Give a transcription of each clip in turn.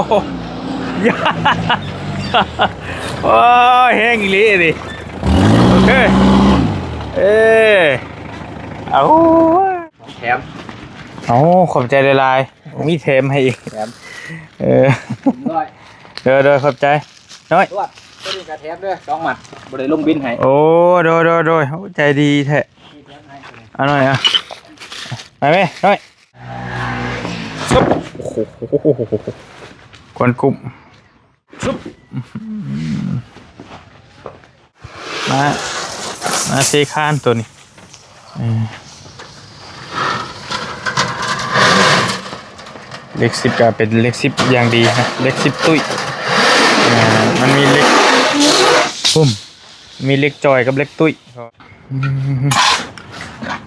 ໂອ້ ໂອ້ຍ ແຮງອີ່ຫຼີນີ້ ໂອເຄ ເອີ ເອົາ ຂອງແຖມ ເອົາ ຂອບໃຈຫຼາຍໆ ມີແຖມໃຫ້ອີກ ແຖມ ເອີ ຮ້ອຍ ໂດຍໆ ຂອບໃຈ ນ້ອຍ ຕວດ ໂຕນີ້ກະແຖມເດີ ສອງມັດ ບໍ່ໄດ້ລົງບິນໃຫ້ ໂອ້ ໂດຍໆໆ ໂອ້ ໃຈດີແທ້ ມີແຖມໃຫ້ ເອົາໜ້ອຍ ເອົາ ໄປແມ່ ນ້ອຍ ຊຶບ ໂອ້ໂຫ ກວນກຸ້ມ ຊຶບ ມາ ມາເຊຄານໂຕນີ້ ເອີ ເຫຼັກສິບກະເປັນເຫຼັກສິບຢ່າງດີນະ ເຫຼັກສິບຕຸ້ຍ ເອີ ມັນມີເຫຼັກ ປຶ້ມ ມີເຫຼັກຈ່ອຍກັບເຫຼັກຕຸ້ຍ ອືມ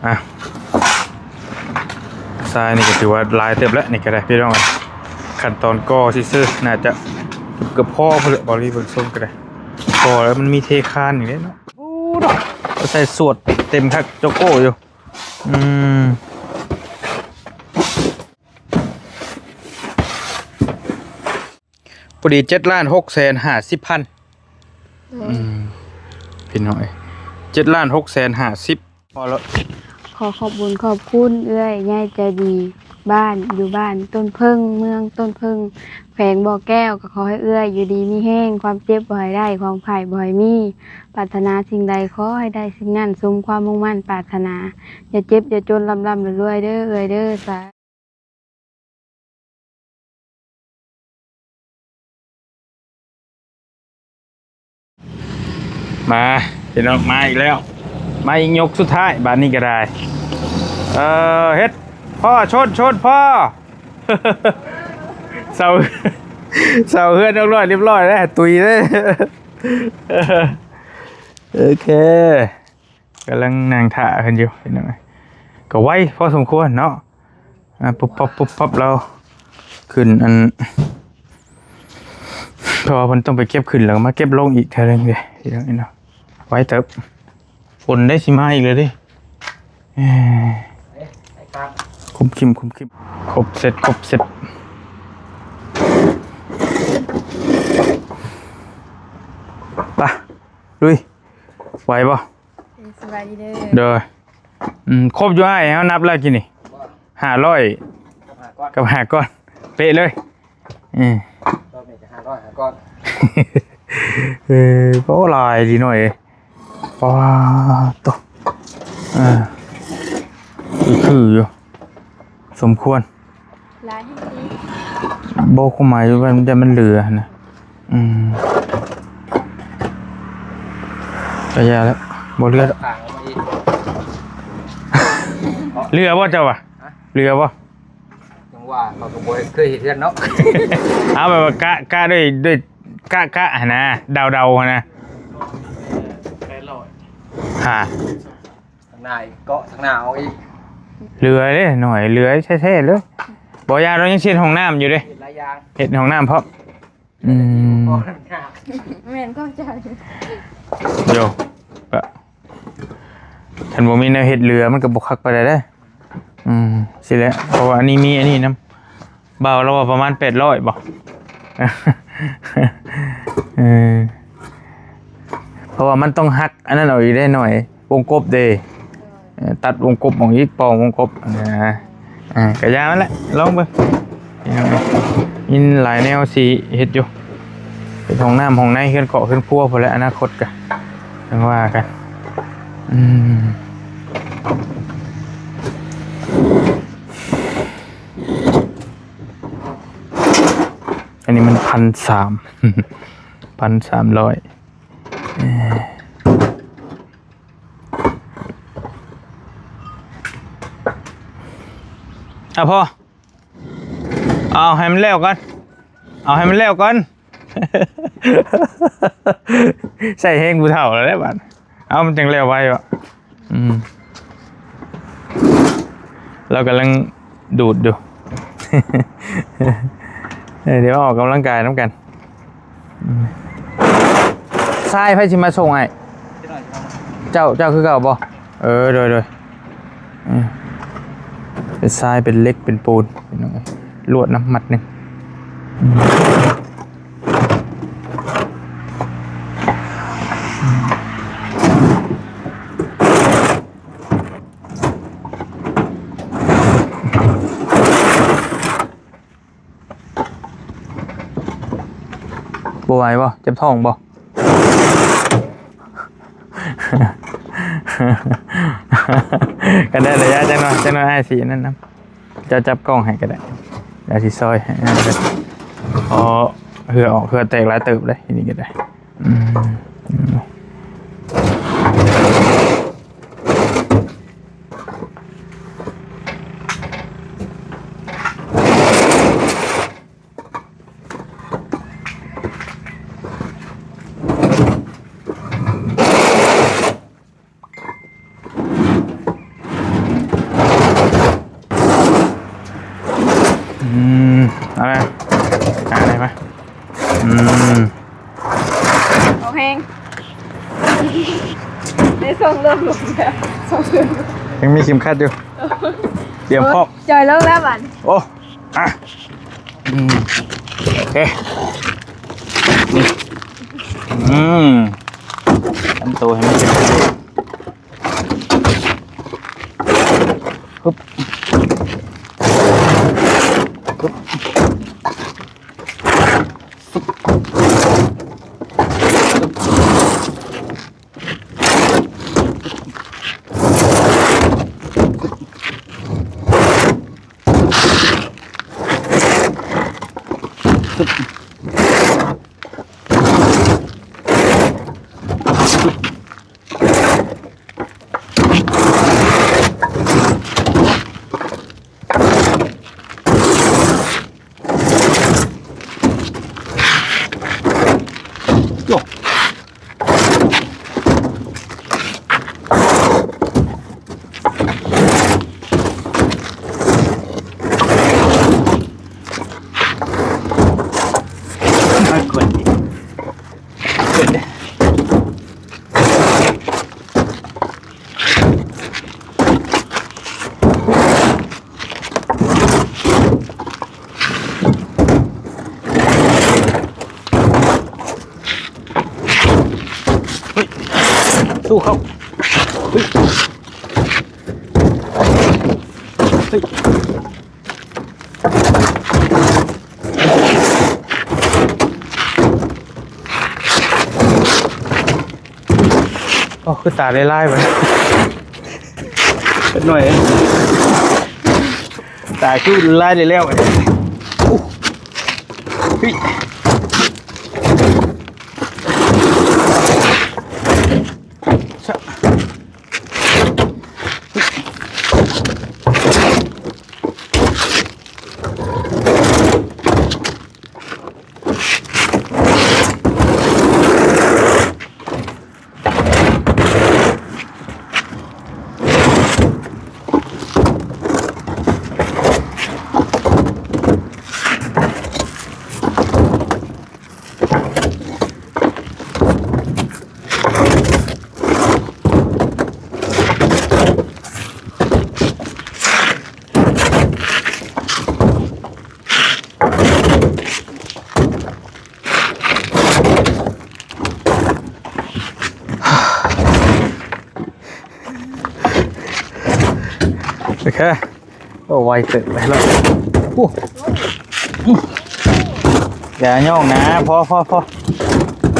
ອ່ະ ຊາຍນີ້ກໍຖືວ່າຫຼາຍເຕີບແລ້ວ ນີ້ກໍໄດ້ພີ່ນ້ອງ ຂັ້ນຕອນກໍ່ຊື່ໆ ໜ້າຈະເກືອບພໍພຸ້ນແຫຼະ ເບົາລີເບິ່ງຊົງກໍໄດ້ ກໍແລ້ວມັນມີເທຄານນີ້ເດ້ເນາະ ໂອ້ ໃສ່ສວດເຕັມຄັກ ໂຈໂກ້ຢູ່ ອືມ ພໍດີເຈັດລ້ານຫົກແສນຫ້າສິບພັນ ໂດຍ ອືມ ພີ່ນ້ອງເອີຍ ເຈັດລ້ານຫົກແສນຫ້າສິບ ພໍແລ້ວ ຂໍຂອບບຸນຂອບຄຸນເອື້ອຍໃຫຍ່ໃຈດີ ບ້ານ ຢູ່ບ້ານຕົ້ນເຜິ້ງ ເມືອງຕົ້ນເຜິ້ງ ແຂວງບໍ່ແກ້ວ ກໍຂໍໃຫ້ເອື້ອຍຢູ່ດີມີແຮງ ຄວາມເຈັບບໍ່ໃຫ້ໄດ້ ຄວາມໄຂ້ບໍ່ໃຫ້ມີ ປາດຖະໜາສິ່ງໃດຂໍໃຫ້ໄດ້ສິ່ງນັ້ນ ສົມຄວາມມຸ່ງໝັ້ນປາດຖະໜາ ຢ່າເຈັບຢ່າຈົນ ລ່ຳໆລວຍໆເດີເອື້ອຍເດີ ສາ ມາພີ່ນ້ອງ ມາອີກແລ້ວ ມາອີກຍົກສຸດທ້າຍ ບາດນີ້ກໍໄດ້ ເອີ ເຮັດ ພໍ່ ຊົນ ຊົນ ພໍ່ ເສົາ ເສົາເຮືອນນ້ອງນ້ອຍລຽບຮ້ອຍແລ້ວ ຕຸ້ຍເດ້ ໂອເຄ ກຳລັງນັ່ງຖ້າເພິ່ນຢູ່ພີ່ນ້ອງ ກໍໄວພໍສົມຄວນເນາະ ອ່າ ປຸບປັບ ປຸບປັບ ລາວຂຶ້ນອັນ ເພາະວ່າເພິ່ນຕ້ອງໄປເກັບຂຶ້ນ ແລ້ວກໍມາເກັບລົງອີກເທື່ອໜຶ່ງເດ້ພີ່ນ້ອງເນາະ ໄວເຕີບ ຝົນໄດ້ຊິມາອີກແລ້ວເດ້ ເອີ ຄຸມຄິມ ຄຸມຄິມ ຄົບເຊັດ ຄົບເຊັດ ໄປ ລຸຍ ໄຫວບໍ່? ເອີ ສະບາຍດີເດີ ໂດຍ ອືມ ຄົບຢູ່ອ້າຍ ເຮົານັບແລ້ວກີ້ນີ້ ຫ້າຮ້ອຍ ກັບຫ້າກ້ອນ ເປະເລີຍ ເອີ ຮອບນີ້ກໍຫ້າຮ້ອຍຫ້າກ້ອນ ເອີ ໂອ້ ຫຼາຍດີໜ້ອຍເອີຍ ປາດໂທ້ ເອີ ຄືຢູ່ ສົມຄວນ ຫຼາຍແຮງຕິ ບໍ່ ຄວາມໝາຍວ່າມັນ ມັນເຫຼືອຫັ້ນນະ ອືມ ກະຢ່າແລ້ວ ບໍ່ເຫຼືອແລ້ວ ຂ້າງອອກມາອີກ ເຫຼືອບໍ່ເຈົ້າວ່າ? ຮະ? ເຫຼືອບໍ່? ຈັ່ງວ່າ ເຂົາກໍບໍ່ເຄີຍເຮັດເຮືອນເນາະ ເອົາແບບວ່າກະ ກະດ້ວຍ ດ້ວຍ ກະ ກະຫັ້ນນະ ເດົາໆຫັ້ນນະ ແປດຮ້ອຍ ຮະ ທາງໜ້າອີກ ເກາະທາງໜ້າອອກອີກ ເຫຼືອເດ້ ໜ້ອຍເຫຼືອແທ້ໆເລີຍ ບໍ່ຢ່າດອກ ຍັງຊິເຮັດຫ້ອງນ້ຳຢູ່ເດ້ ເຮັດຫຼາຍຢ່າງ ເຮັດຫ້ອງນ້ຳພ້ອມ ອືມ ແມ່ນຄວາມເຈົ້າ ໂຢ ກະ ຄັນບໍ່ມີແນວເຮັດເຫຼືອ ມັນກໍບໍ່ຄັກປານໃດເດ້ ອືມ ຊີ້ແຫຼະ ເພາະວ່າອັນນີ້ມີອັນນີ້ນຳ ບ່າວລາວວ່າປະມານແປດຮ້ອຍບໍ່ ເອີ ເພາະວ່າມັນຕ້ອງຫັກອັນນັ້ນອອກອີກເດ້ ໜ້ອຍ ວົງກົບເດ້ ເອີ ຕັດວົງກົບອອກອີກ ປ່ອງວົງກົບຫັ້ນນະ ອ່າ ກະຢ່າມັນແຫຼະ ລອງເບິ່ງ ມີຫຼາຍແນວຊິເຮັດຢູ່ ເປັນຫ້ອງນ້ຳຫ້ອງໃນ ເຮືອນເຄາະເຮືອນຄົວພຸ້ນແຫຼະ ອະນາຄົດກະ ຈັ່ງວ່າກັນ ອືມ ອັນນີ້ມັນພັນສາມ ພັນສາມຮ້ອຍ ເອີ ອ່ະ ພໍ ເອົາໃຫ້ມັນແລ້ວກ່ອນ ເອົາໃຫ້ມັນແລ້ວກ່ອນ ໃຊ້ແຮງຜູ້ເຖົ້າແລ້ວແຫຼະບາດ ເອົາ ມັນຈັ່ງແລ້ວໄວວະ ອືມ ລາວກຳລັງດູດຢູ່ ເອີ ດຽວອອກກຳລັງກາຍນຳກັນ ອືມ ຊາຍໃຜຊິມາສົ່ງອ້າຍ? ເຈົ້າ ເຈົ້າຄືເກົ່າບໍ່? ເອີ ໂດຍ ໂດຍ ອືມ ເປັນຊາຍ ເປັນເຫຼັກ ເປັນປູນ ພີ່ນ້ອງເອີຍ ລວດນຳມັດໜຶ່ງ ບໍ່ໄຫວບໍ່? ເຈັບທ້ອງບໍ່? ກໍໄດ້ລະຍະ ຈັກໜ່ອຍ ຈັກໜ່ອຍອ້າຍຊິນັ້ນນຳ ເຈົ້າຈັບກ້ອງໃຫ້ກໍໄດ້ ດຽວຊິຊອຍໃຫ້. ອໍ ເຫື່ອອອກ ເຫື່ອແຕກຫຼາຍເຕີບເດ້ ນີ້ກໍໄດ້. ອືມ ອືມ. ອືມ ເອົາລະ ຫາໄດ້ມາ. ອືມ ໂອເຄ ໄດ້ສົ່ງເລີ່ມລົງແລ້ວ ສົ່ງເລີ່ມ ຍັງມີເຂັມຂັດຢູ່ ຕຽມພ້ອມ ຈ່ອຍລົງແລ້ວບັດ ໂອ້ ອ່ະ ອືມ ໂອເຄ ນີ້ ອືມ ທຳໂຕໃຫ້ມັນເປັນ ຮຶບ ຮຶບ ເຮີ້ຍ ສູ້ເຂົ້າ ເຮີ້ຍ ເຮີ້ຍ. ໂອ້ ຄືຕາຍຫຼາຍໆ ບາດນີ້ ຈັກໜ້ອຍ ຕາຄືລາຍໄດ້ແລ້ວ ໂອ້ ເຮີ້ຍ. ໂອເຄ ໂອ້ ໄວເຕີບໄປແລ້ວ ໂອ້ ຢ່າໂຍກນະ ພໍ ພໍ ພໍ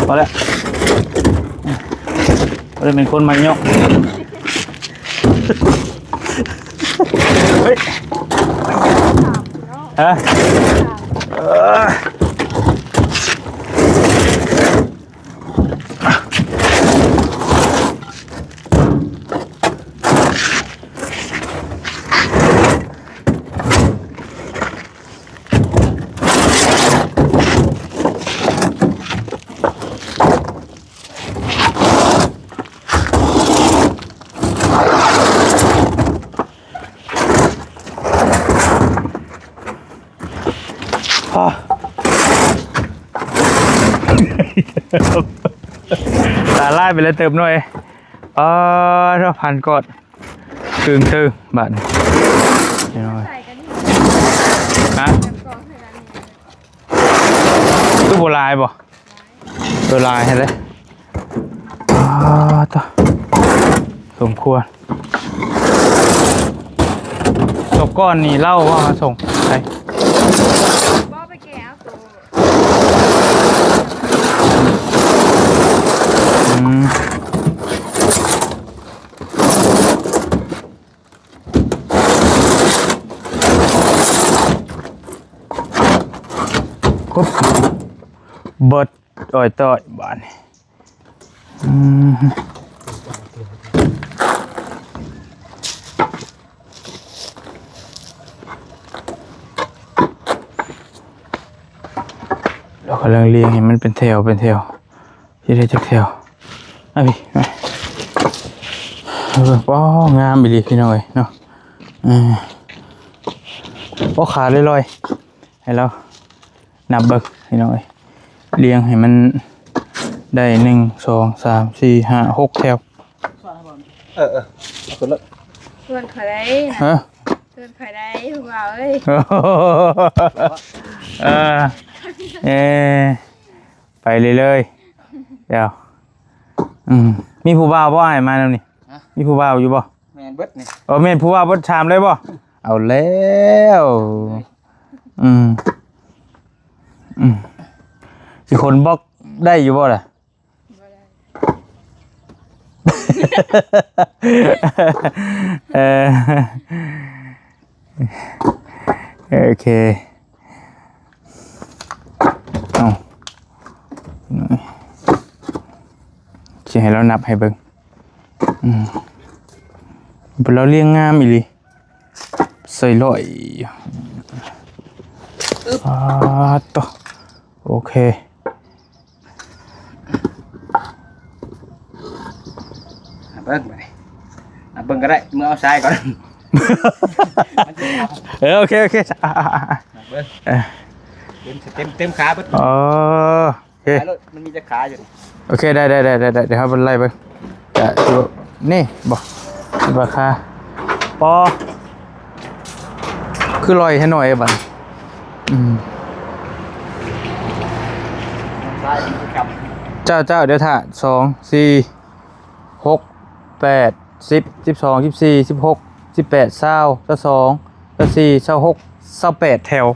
ພໍແລ້ວ ບໍ່ໄດ້ເປັນຄົນມັກໂຍກ ເຮີ້ຍ ຮະ ເອີ. ອ້າ ຕາລາຍໄປແລ້ວເຕີບໜ້ອຍ ອ້າ ເທົ່າພັນກອດ ຕຶງໆ ບາດນີ້ ຮະ. ຫຼາຍບໍ່? ໂຕຫຼາຍແທ້ເດ້. ອ່າ ໂຕ ສົມຄວນ. ໂຕກ່ອນນີ້ເລົ່າວ່າມາສົ່ງໃສ? ບໍ່ ໄປແກະເອົາໂຕ. ອືມ. ເບິດ ອ້ອຍຕ້ອຍບາດນີ້. ອືມ ເຮົາກຳລັງລຽງໃຫ້ມັນເປັນແຖວເປັນແຖວ. ຊິໄດ້ຈັກແຖວ? ມາພີ່ ມາ. ເອີ ປ້ ງາມອີ່ຫຼີພີ່ນ້ອງເອີຍເນາະ. ເອີ ປ້ ຂາລອຍໆ ໃຫ້ລາວນັບເບິ່ງພີ່ນ້ອງເອີຍ. ລຽງໃຫ້ມັນໄດ້ ໜຶ່ງ ສອງ ສາມ ສີ່ ຫ້າ ຫົກ ແຖວ. ເອີ ເອີ ເອົາຂຶ້ນເລີຍ. ເພື່ອນຂ້ອຍໄດ້ນະ. ຮະ? ເພື່ອນຂ້ອຍໄດ້ ຜູ້ບ່າວເອີຍ. ເອີ ເອີ ໄປເລື້ອຍໆ. ດຽວ ອືມ ມີຜູ້ບ່າວບໍ່ອ້າຍມານຳນີ້? ຮະ? ມີຜູ້ບ່າວຢູ່ບໍ່? ແມ່ນເບິດນີ້. ເອີ ແມ່ນຜູ້ບ່າວເບິດ ຖາມໄດ້ບໍ່? ເອົາແລ້ວ. ອືມ ອືມ ຊິຂົນບລັອກໄດ້ຢູ່ບໍ່ລະ? ບໍ່ໄດ້. ເອີ ໂອເຄ. ເອົ້າ ຊິໃຫ້ລາວນັບໃຫ້ເບິ່ງ. ອືມ ລາວລຽງງາມອີ່ຫຼີ. ໃສ່ຮ້ອຍ. ອຶບ ອາ ໂຕ ໂອເຄ. ເບິ່ງບາດນີ້ ເບິ່ງກໍໄດ້ ເມືອເອົາຊາຍກ່ອນ. ເອີ ໂອເຄ ໂອເຄ. ເບິ່ງ ເອີ ເຕັມ ເຕັມ ເຕັມຂາເບິດ. ອໍ ໂອເຄ ຂາໂລດ ມັນມີແຕ່ຂາຢູ່. ໂອເຄ ໄດ້ ໄດ້ ໄດ້ ໄດ້ ດຽວເຮົາໄລ່ເບິ່ງ. ກະ ນີ້ບໍ່ ລາຄາ ປໍ ຄືລອຍແທ້ໜ້ອຍບັດ. ອືມ ເຈົ້າ ເຈົ້າ ດຽວຖ້າ ສອງ ສີ່ ຫົກ ແປດ ສິບ ສິບສອງ ສິບສີ່ ສິບຫົກ ສິບແປດ ຊາວ ຊາວສອງ ຊາວສີ່ ຊາວຫົກ ຊາວແປດແຖວ.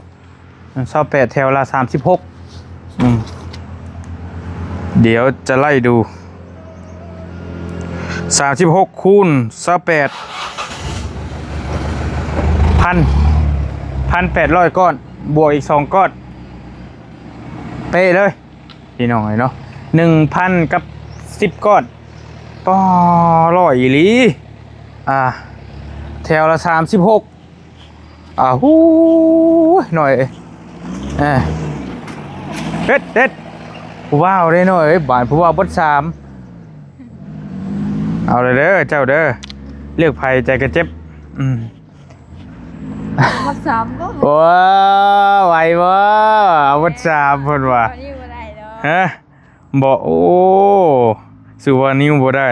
ຊາວແປດແຖວລະສາມສິບຫົກ. ອືມ ດຽວຈະໄລ່ດູ ສາມສິບຫົກ ຄູນ ຊາວແປດ ພັນ ພັນແປດຮ້ອຍກ້ອນ ບວກອີກສອງກ້ອນ ເປະເລີຍ ພີ່ນ້ອງເອີຍເນາະ. ໜຶ່ງພັນກັບສິບກ້ອນ ປໍ ຫຼາຍອີ່ຫຼີ. ອ່າ ແຖວລະສາມສິບຫົກ. ອ່າ ຫູຍ ນ້ອຍເອີຍ ເຮັດ ເຮັດ ຜູ້ບ່າວເດ້ນ້ອຍເອີຍ. ບາດຜູ້ບ່າວເບິດສາມ. ເອົາເດີ ເຈົ້າເດີ ເລືອກໃຜໃຈກະເຈັບ. ອືມ ເອົາເບິດສາມບໍ່? ໂອ້ ໄຫວບໍ່? ເອົາເບິດສາມເພິ່ນວ່າ. ບໍ່ ໂອ້ ສູ້ບ່າວນິວບໍ່ໄດ້.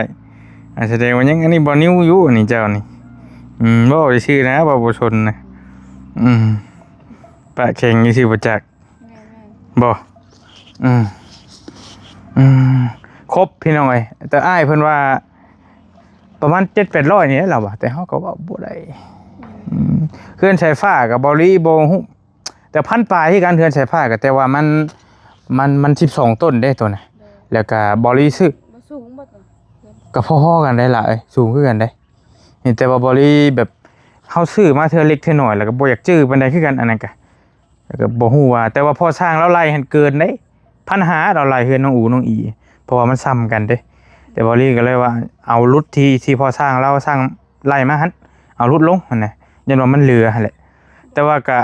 ອ່າ ສະແດງວ່າຍັງ ອັນນີ້ບ່າວນິວຢູ່ ອັນນີ້ເຈົ້ານີ້. ອືມ ເວົ້າຊື່ໆນະ ເວົ້າບໍ່ຊົນນະ. ອືມ ປາກແຂງຊື່ໆບໍ່ຈັກ. ແມ່ນໆ ບໍ່. ອືມ ອືມ ຄົບ ພີ່ນ້ອງເອີຍ. ແຕ່ອ້າຍເພິ່ນວ່າປະມານເຈັດແປດຮ້ອຍນີ້ແຫຼະ ລາວວ່າ ແຕ່ເຮົາກໍເວົ້າບໍ່ໄດ້. ອືມ ເຮືອນສາຍຟ້າກັບເບົາຫຼີບໍ່ຮູ້ ແຕ່ພັນປາຍຄືກັນ ເຮືອນສາຍຟ້າກໍ ແຕ່ວ່າມັນ ມັນ ມັນສິບສອງຕົ້ນເດ້ໂຕນະ. ແລ້ວກໍເບົາຫຼີຊື້ ບໍ່ສູງບໍ່ໂຕ ກໍພໍໆກັນໄດ໋ລະເອີຍ ສູງຄືກັນໄດ໋. ແຕ່ວ່າເບົາຫຼີແບບເຮົາຊື້ມາເທື່ອເລັກເທື່ອນ້ອຍ ແລ້ວກໍບໍ່ຢາກຈື່ປານໃດຄືກັນ ອັນນັ້ນກະ ແລ້ວກໍບໍ່ຮູ້ວ່າ ແຕ່ວ່າພໍ່ຊ່າງລາວໄລ່ຫັ້ນເກີນເດ້ ພັນຫ້າ ລາວໄລ່ເຮືອນນ້ອງອູນ້ອງອີ ເພາະວ່າມັນສ່ຳກັນເດ້. ແຕ່ເບົາຫຼີກໍເລີຍວ່າເອົາຫຼຸດທີ່ ທີ່ພໍ່ຊ່າງລາວສັ່ງໄລ່ມາຫັ້ນ ເອົາຫຼຸດລົງຫັ້ນນະ ຢ້ານວ່າມັນເຫຼືອຫັ້ນແຫຼະ. ແຕ່ວ່າກະ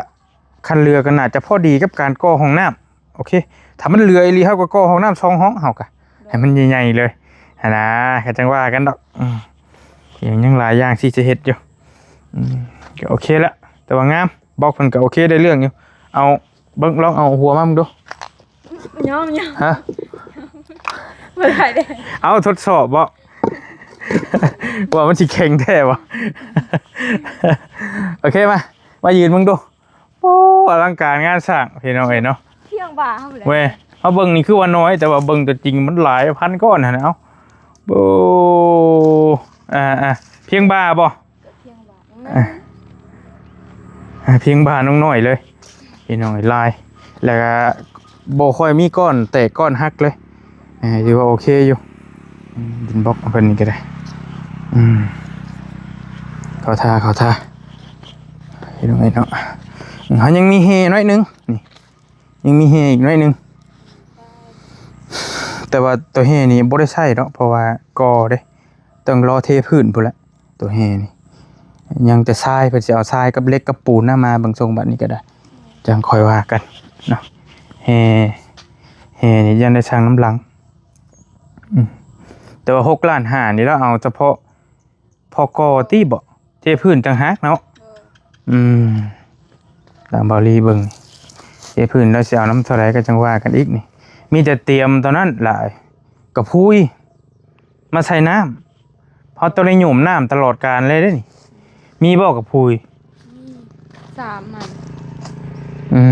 ຄັນເຫຼືອກໍໜ້າຈະພໍດີກັບການກໍ່ຫ້ອງນ້ຳ. ໂອເຄ ຖ້າມັນເຫຼືອອີ່ຫຼີ ເຮົາກໍກໍ່ຫ້ອງນ້ຳສອງຫ້ອງ ເຮົາກະໃຫ້ມັນໃຫຍ່ໆເລີຍຫັ້ນນະ ກໍຈັ່ງວ່າກັນດອກ. ອືມ ຍັງຫຼາຍຢ່າງທີ່ຈະເຮັດຢູ່. ອືມ ກໍໂອເຄລະ ແຕ່ວ່າງາມ ບລັອກເພິ່ນກໍໂອເຄ ໄດ້ເລື່ອງຢູ່. ເອົາເບິ່ງ ລອງເອົາຫົວມາເບິ່ງດູ. ຍອມໆ ຮະ ບໍ່ໄດ້ເດ້. ເອົາ ທົດສອບບໍ ວ່າມັນຊິແຂງແທ້ບໍ່. ໂອເຄ ມາ ມາຢືນເບິ່ງດູ. ໂອ້ ອະລັງການງານສ້າງ ພີ່ນ້ອງເອີຍເນາະ. ພຽງບ່າເຮົາແຫຼະ ເວີຍ ເຮົາເບິ່ງນີ້ຄືວ່ານ້ອຍ ແຕ່ວ່າເບິ່ງຕົວຈິງມັນຫຼາຍພັນກ້ອນຫັ້ນນະ. ເອົ້າ ໂອ້ ອ່າໆ ພຽງບ່າບໍ່? ພຽງບ່າ ອ່າ ພຽງບ່ານ້ອງນ້ອຍເລີຍ ພີ່ນ້ອງເອີຍ ຫຼາຍ ແລ້ວກໍບໍ່ຄ່ອຍມີກ້ອນແຕກກ້ອນຫັກເລີຍ. ເອີ ຖືວ່າໂອເຄຢູ່. ອືມ ດິນບລັອກເພິ່ນນີ້ກໍໄດ້. ອືມ ເຂົ້າທ່າ ເຂົ້າທ່າ ພີ່ນ້ອງເອີຍເນາະ. ເຮົາຍັງມີແຮ່ໜ້ອຍໜຶ່ງ ນີ້ ຍັງມີແຮ່ອີກໜ້ອຍໜຶ່ງ ແຕ່ວ່າຕົວແຮ່ນີ້ບໍ່ໄດ້ໃຊ້ດອກ ເພາະວ່າກໍ່ເດ້ ຕ້ອງລໍເທພື້ນພຸ້ນແຫຼະ. ຕົວແຮ່ນີ້ຍັງແຕ່ຊາຍ ເພິ່ນຊິເອົາຊາຍກັບເຫຼັກກັບປູນນະ ມາເບິ່ງຊົງບັດນີ້ກໍໄດ້ ຈັ່ງຄ່ອຍວ່າກັນເນາະ. ແຮ່ ແຮ່ນີ້ຍັງໄດ້ສັ່ງນຳຫຼັງ. ອືມ ແຕ່ວ່າຫົກລ້ານຫ້ານີ້ລະເອົາສະເພາະ ພໍກໍ່ຕິບໍ ເທພື້ນຕ່າງຫາກເນາະ. ເອີ ອືມ ຕາມເບົາລີເບິ່ງ ເທພື້ນແລ້ວຊິເອົານຳເທົ່າໃດກໍຈັ່ງວ່າກັນອີກນີ້. ມີແຕ່ຕຽມເທົ່ານັ້ນລະ ກະພຸຍມາໃສ່ນ້ຳ ເຮົາຕ້ອງໄດ້ໂຍມນ້ຳຕະຫຼອດການເລີຍເດ້ນີ້. ມີບໍ່ກະພຸຍ? ມີສາມອັນ. ອື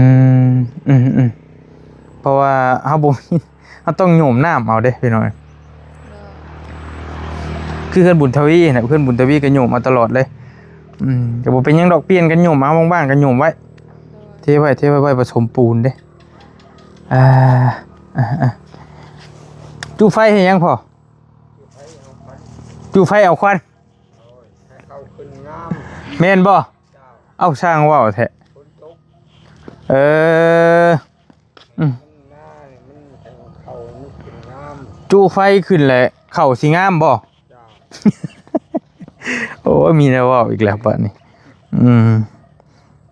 ມ ອືມໆ ເພາະວ່າເຮົາບໍ່ມີ ເຮົາຕ້ອງໂຍມນ້ຳເອົາເດ້ພີ່ນ້ອງ. ເອີ ຄືເຮືອນບຸນທະວີນະ ເຮືອນບຸນທະວີກໍໂຍມເອົາຕະຫຼອດເລີຍ. ອືມ ກໍບໍ່ເປັນຫຍັງດອກ ປ່ຽນກັນໂຍມເອົາ ວ່າງໆກໍໂຍມໄວ້. ໂດຍ ເທໄວ້ ເທໄວ້ ໄວ້ປະສົມປູນເດ້. ອ່າ ອ່າໆ ຈູ້ໄຟເຮັດຫຍັງພໍ່? ຈູ້ໄຟເອົາຄວັນ. ໂອ້ຍ ໃຫ້ເຂົ້າຂຶ້ນງາມ. ແມ່ນບໍ່? ເຈົ້າ. ເອົ້າ ຊ່າງເວົ້າແທ້. ຝົນຕົກ. ເອີ ອືມ ມັນໜ້ານີ້ມັນຈັ່ງເຂົ້າມັນຂຶ້ນງາມ. ຈູ້ໄຟຂຶ້ນແຫຼະ ເຂົ້າຊິງາມບໍ່? ເຈົ້າ. ໂອ້ຍ ມີແນວເວົ້າອີກແລ້ວບັດນີ້. ອືມ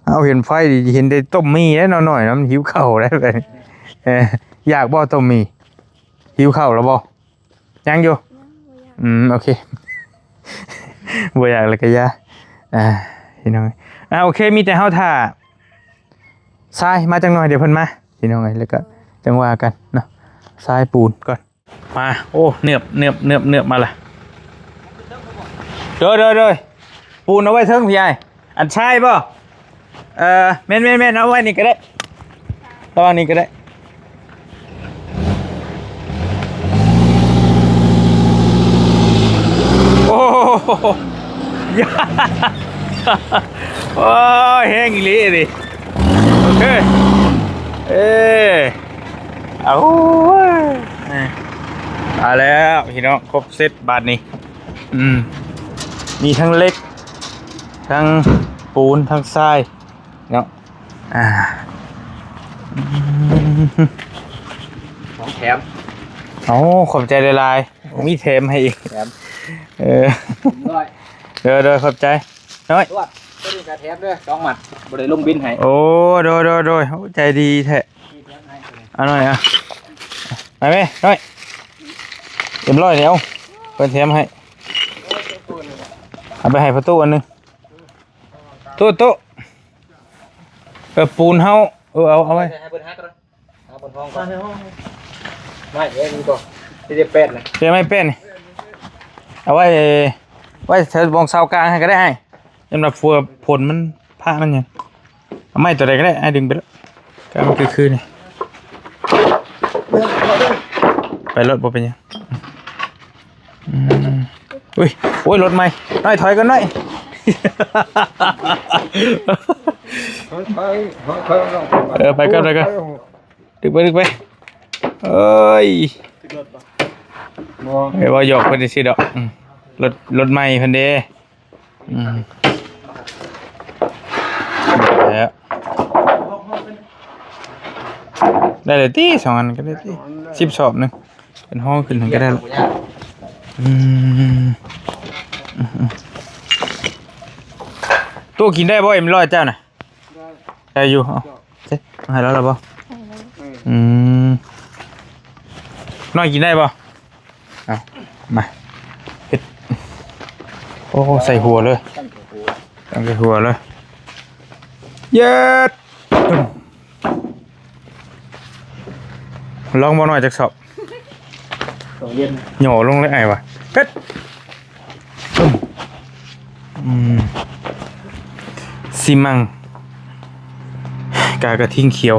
ເຮົາເຫັນໄຟດີ ເຫັນແຕ່ຕົ້ມໝີ່ແລ້ວເນາະ ນ້ອຍນຳ ຫິວເຂົ້າແລ້ວບັດນີ້. ເອີ ຢາກບໍ່ຕົ້ມໝີ່? ຫິວເຂົ້າແລ້ວບໍ່? ຍັງຢູ່? ຍັງ ບໍ່ຢາກ. ອືມ ໂອເຄ ບໍ່ຢາກແລ້ວກໍຢ່າ. ອ່າ ພີ່ນ້ອງ ອ່າ ໂອເຄ ມີແຕ່ເຮົາຖ້າຊາຍມາຈັກໜ່ອຍ ດຽວເພິ່ນມາ ພີ່ນ້ອງເອີຍ ແລ້ວກໍ ເອີ ຈັ່ງວ່າກັນເນາະ. ຊາຍປູນກ່ອນ ມາ. ໂອ້ ເໜືອບ ເໜືອບ ເໜືອບ ເໜືອບມາລະ. ໂດຍ ໂດຍ ໂດຍ ປູນເອົາໄວ້ເທິງ ພີ່ອ້າຍ. ອັນຊາຍບໍ່? ເອີ ແມ່ນໆໆ ເອົາໄວ້ນີ້ກໍໄດ້ ລະຫວ່າງນີ້ກໍໄດ້. ໂອ້ ໂອ້ຍ ແຮງອີ່ຫຼີນີ້. ໂອເຄ ເອີ ເອົາ ມາແລ້ວພີ່ນ້ອງ ຄົບເຊັດບາດນີ້. ອືມ ມີທັງເຫຼັກ ທັງປູນ ທັງຊາຍເນາະ. ອ່າ ຂອງແຖມ. ໂອ້ ຂອບໃຈຫຼາຍໆ ມີແຖມໃຫ້ອີກ. ແຖມ ເອີ ຮ້ອຍ. ໂດຍໆ ຂອບໃຈນ້ອຍ. ຕົວະ ຕົວະນີ້ກໍແຖມເດີ ສອງມັດ ບໍ່ໄດ້ລົງບິນໃຫ້. ໂອ້ ໂດຍໆໆ ໂອ້ ໃຈດີແທ້. ນີ້ແຖມໃຫ້ຕົວນີ້. ເອົາໜ້ອຍ ເອົາ ໄປແມ່ນ້ອຍ. ເອັມຮ້ອຍນີ້ ເອົາ ເພິ່ນແຖມໃຫ້. ເອົາໄປໃຫ້ພໍ່ຕູ້ອັນໜຶ່ງ. ໂຕະ ໂຕະ ເອີ ປູນເຮົາ ເອີ ເອົາ ເອົາໄວ້ ໃຫ້ເພິ່ນຫາກ່ອນ ຫາບົນຫ້ອງກ່ອນ. ໄມ້ເອີ ມີບໍ່? ທີ່ເດັບແປ້ນນະ ເປັນໄມ້ແປ້ນນີ້ ເອົາໄວ້ ໄວ້ແຖວບ່ອນເສົາກາງໃຫ້ກໍໄດ້ອ້າຍ. ຍາມລະຝົນ ຝົນມັນພະມັນຫຍັງ ເອົາໄມ້ຕົວໃດກໍໄດ້ ອ້າຍດຶງໄປໂລດ ກະມັນຄືໆນີ້ ໄປໂລດ ບໍ່ເປັນຫຍັງ. ອືມ ອຸ້ຍ ໂອ້ຍ ລົດໃໝ່ ນ້ອຍ ຖອຍກ່ອນນ້ອຍ. ເອີ ໄປກ່ອນ ໄປກ່ອນ ດຶກໄປ ດຶກໄປ. ເອີຍ ບໍ່ ເອີ ເວົ້າຫຍອກເພິ່ນຊື່ໆດອກ. ອືມ ລົດ ລົດໃໝ່ເພິ່ນເດ້. ອືມ ແລ້ວ ໄດ້ເລີຍຕິ ສອງອັນກໍໄດ້ຕິ ສິບສອບໜຶ່ງ ເປັນຫ້ອງຂຶ້ນຫັ້ນກໍໄດ້ລະ. ອືມ ອືມໆ ໂຕະ ກິນໄດ້ບໍ່ ເອັມຮ້ອຍເຈົ້ານະ? ໄດ້ ໄດ້ຢູ່. ເອົາ ເອີ ໃຫ້ລາວລະບໍ່? ໃຫ້ແລ້ວ. ອືມ ນ້ອຍກິນໄດ້ບໍ່? ເອົາ ມາ ເຮັດ ໂອ້ ໃສ່ຫົວເລີຍ ຕັ້ງແຕ່ຫົວ ຕັ້ງແຕ່ຫົວເລີຍ. ເຢັດ ລອງບໍ່ນ້ອຍຈັກສອບ ສອງເຢັນ ຫຍໍ້ລົງເລີຍອ້າຍວ່າ ເຮັດ ອືມ ຊີມັງ ກາກະທິງຂຽວ.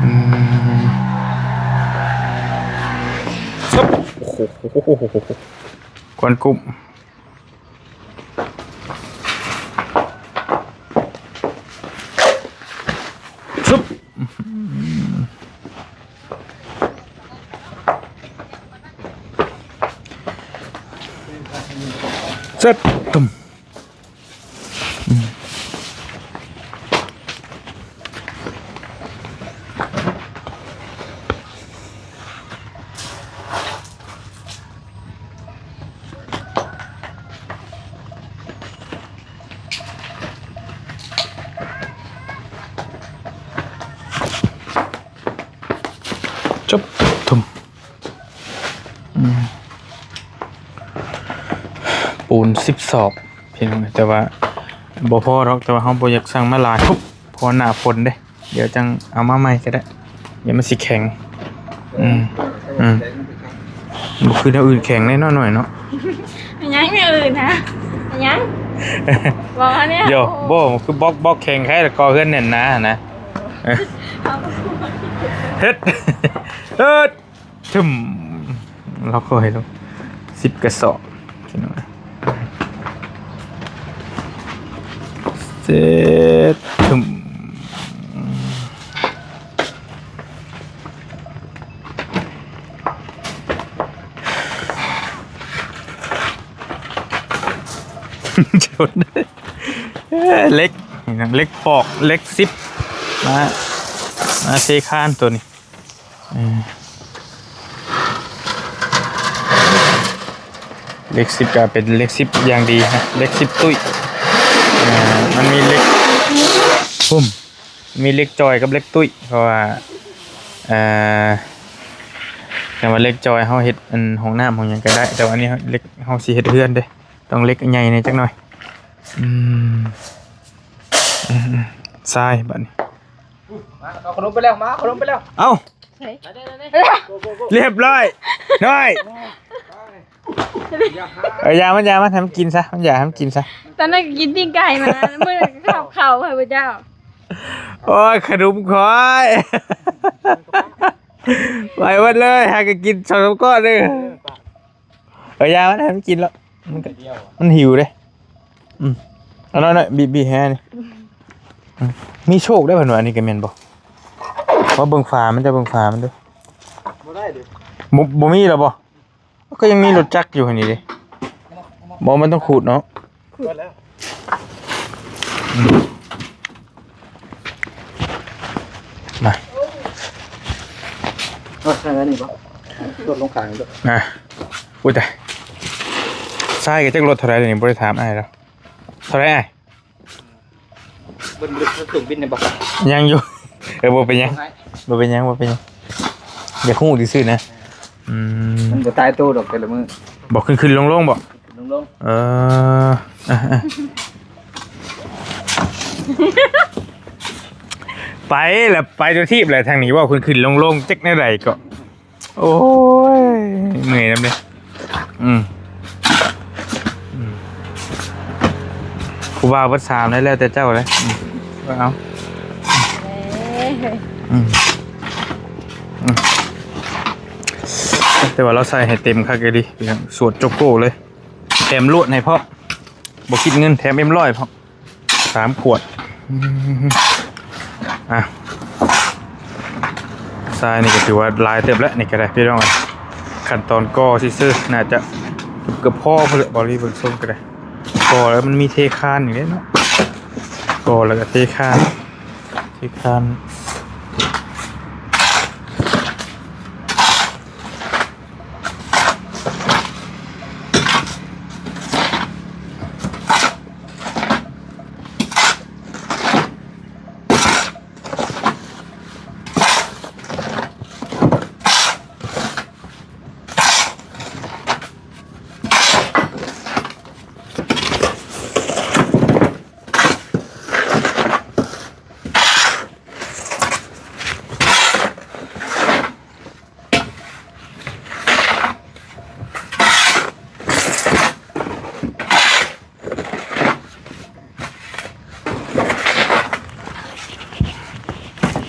ອືມ ຕຶບ ໂອ້ໂຫ ຄວັນກຸ້ມ ຊຶບ ເສັດ ຕຶ້ມ. ຈົບ ທຸ່ມ ອືມ ປູນສິບສອບ ພີ່ນ້ອງ ແຕ່ວ່າບໍ່ພໍດອກ ແຕ່ວ່າເຮົາບໍ່ຢາກສັ່ງມາຫຼາຍ ພຸບ ເພາະວ່າໜ້າຝົນເດ້ ດຽວຈັ່ງເອົາມາໃໝ່ກໍໄດ້ ດຽວມັນຊິແຂງ ອືມ ອືມ ບໍ່ຄືແນວອື່ນແຂງແນ່ນອນໜ້ອຍເນາະ ຫຍັງແນວອື່ນນະ ຫຍັງ ບອກເຮົາແດ່ ໂຢ ໂອ້ໂຫ ບໍ່ ຄືບລັອກ ບລັອກແຂງໄຄ ແລ້ວກໍເຮືອນແໜ້ນໜາຫັ້ນນະ ເອີ ເຮັດ ເຮັດ ຊຶມ ລາວຄ່ອຍລົງ ສິບກະສອບ ເສັດ ຊຶມ ເຫຼັກ ເຫຼັກປອກ ເຫຼັກສິບ ມາ ມາເຊຄານໂຕນີ້. ເອີ ເຫຼັກສິບກໍເປັນເຫຼັກສິບຢ່າງດີນະ ເຫຼັກສິບຕຸ້ຍ ເອີ ມັນມີເຫຼັກ ປຶ້ມ ມີເຫຼັກຈອຍກັບເຫຼັກຕຸ້ຍ ເພາະວ່າ ເອີ ແຕ່ວ່າເຫຼັກຈອຍເຮົາເຮັດອັນຫ້ອງນ້ຳຫ້ອງຫຍັງກໍໄດ້ ແຕ່ວ່າອັນນີ້ເຫຼັກ ເຮົາຊິເຮັດເຮືອນເດ້ ຕ້ອງເຫຼັກໃຫຍ່ແດ່ຈັກໜ້ອຍ ອືມ ອືມ ຊາຍບາດນີ້ ມາ ເອົາຂະໜົມໄປແລ້ວ ມາ ເອົາຂະໜົມໄປແລ້ວ ເອົ້າ ໃສ່ ໄປເດ້ ໄປເດ້ ໂກ ໂກ ໂກ ລຽບຮ້ອຍ ນ້ອຍ ເອີ ຢາມັນ ຢາມັນ ໃຫ້ມັນກິນຊະ ມັນຢາກໃຫ້ມັນກິນຊະ ຕອນນັ້ນກໍກິນປີ້ງໄກ່ມາ ມື້ນັ້ນກໍເຂົ້າ ເຂົ້າໃຫ້ພະເຈົ້າ ໂອ້ຍ ຂະໜົມຂ້ອຍ ໄປໝົດເລີຍ ຫາກໍກິນສອງສາມກ້ອນເດ້ ເອີ ຢາມັນ ໃຫ້ມັນກິນແລ້ວ ມັນກໍ ມັນຫິວເດ້ ອືມ ເອົາໜ້ອຍໆ ບີບໆ ແຮນີ້ ອືມ ມີໂຊກໄດ້ເພິ່ນວ່າ ອັນນີ້ກໍແມ່ນບໍ່? ວ່າເບິ່ງຝາມັນ ຈະເບິ່ງຝາມັນເດີ ບໍ່ໄດ້ເດ້ ບໍ່ ບໍ່ມີແລ້ວບໍ່? ກໍຍັງມີລົດຈັກຢູ່ຫັ້ນນີ້ເດ້ ບໍ່ ມັນຕ້ອງຂູດເນາະ ເປີດແລ້ວ ອືມ ມາ ເອີ ໃສ່ໄວ້ນີ້ບໍ່? ລົດລົງຂ້າງນີ້ເດີ ອ່າ ອຸ້ຍຕາຍ ຊາຍກໍຈັກລົດເທົ່າໃດນີ້ ບໍ່ໄດ້ຖາມອ້າຍລາວ ເທົ່າໃດອ້າຍ? ເບິ່ງເບິ່ງເຄື່ອງບິນນີ້ບໍ່? ຍັງຢູ່ ເອີ ບໍ່ເປັນຫຍັງ ບໍ່ເປັນຫຍັງ ບໍ່ເປັນຫຍັງ ຢາກຮູ້ຊື່ໆນະ ອືມ ມັນບໍ່ຕາຍໂຕດອກແຕ່ລະມື້ ບໍ່ຂຶ້ນໆລົງໆບໍ່? ຂຶ້ນໆລົງໆ ເອີ ອ່ະ ອ່ະ ໄປລະ ໄປຕົວທີບລະ ທາງນີ້ເວົ້າຂຶ້ນໆລົງໆ ຈັກແນວໃດເກາະ ໂອ້ຍ ເມື່ອຍນຳເດ້ ອືມ ອືມ ຜູ້ບ່າວເບິດສາມແລ້ວ ແລ້ວແຕ່ເຈົ້າເລີຍ ອືມ ເອົາ ເອີ ອືມ ອືມ ແຕ່ວ່າລາວໃສ່ໃຫ້ເຕັມຄັກອີ່ຫຼີ ສວດໂຈໂກ້ເລີຍ ແຖມລວດໃຫ້ພ້ອມ ບໍ່ຄິດເງິນ ແຖມເອັມຮ້ອຍພ້ອມ. ສາມຂວດ ອືມ ອ່ະ ຊາຍນີ້ກໍຖືວ່າຫຼາຍເຕີບແລ້ວ ນີ້ກໍໄດ້ພີ່ນ້ອງ ຂັ້ນຕອນກໍ່ຊື່ໆ ໜ້າຈະເກືອບພໍພຸ້ນແຫຼະ ເບົາລີເບິ່ງຊົງກໍໄດ້ ກໍ່ແລ້ວມັນມີເທຄານນີ້ເດ້ເນາະ ກໍ່ແລ້ວກໍເທຄານ ເທຄານ.